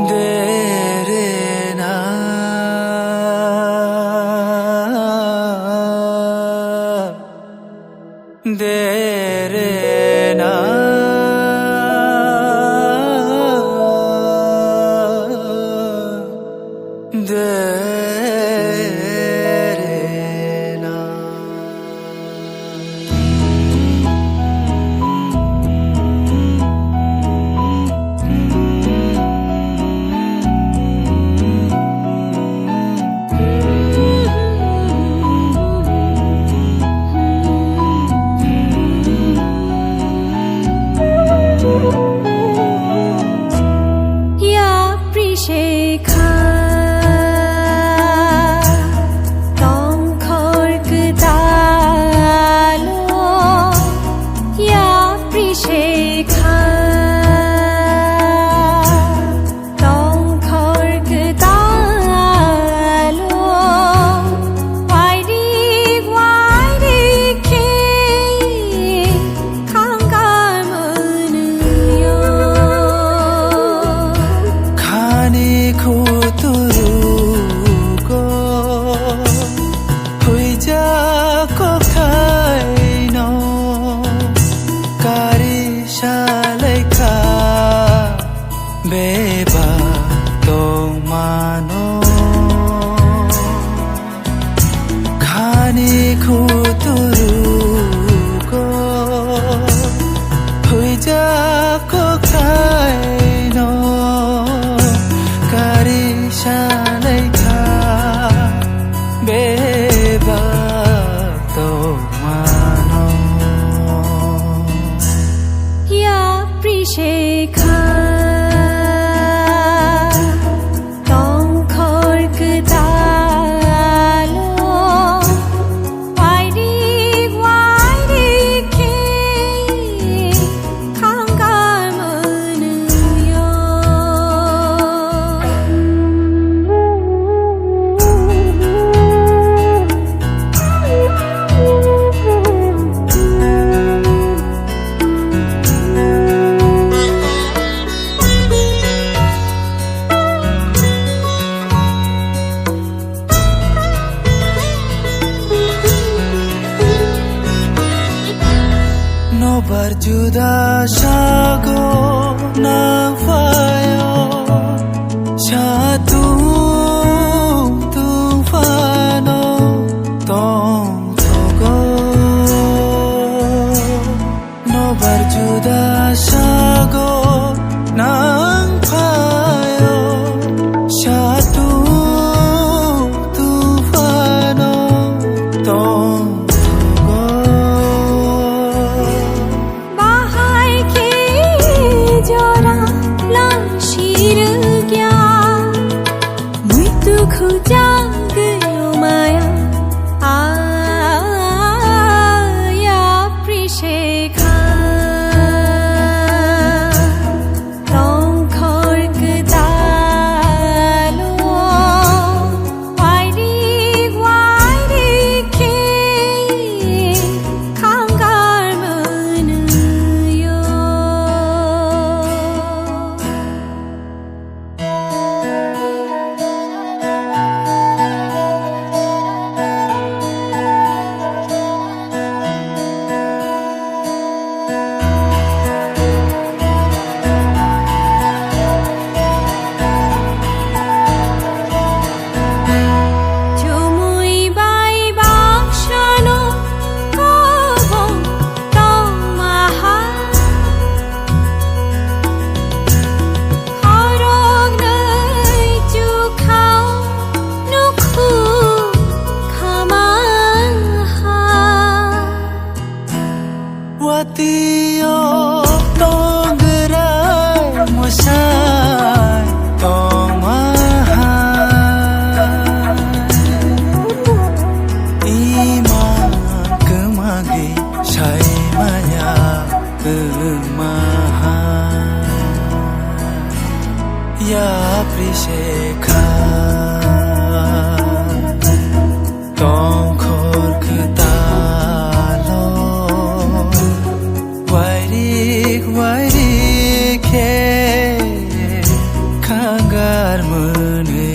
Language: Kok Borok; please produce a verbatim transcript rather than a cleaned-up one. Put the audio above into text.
Derena, derena, derena. Yapri se kha tongkhor kwtal o, yapri se kha tongkhor kwtal o, wairik wairik khe khangkar mwnwio. Khani khuturugo huijak kokthaino kari salaikha bebak tongmano. Khani khuturugo huijak kokthaino kari salaikha bebak tongmano. Yapri se kha tongkhor kwtal o, wairik wairik khe khangkar mwnwio. Nobar juda sago nang phaio, satung tung phano tong thogo. Nobar juda sago nang phaio, satung tung phano tong thogo. Bahai khe jora lang sirwkya, muitu khujang gwnumaya, a, yapri se kha tongkhor kwtal o, wairik wairik khe khangkar mwnwio. Chumui bai baksano kobong tongmaha. Khoroknwi chukhao nukhu khamaha. Watio tongrai mwsai tongmaha. Ima kwmagwi saimanya kwmaha. Yapri se kha tongkhor kwtal o, wairik wairik Hagar mwnwi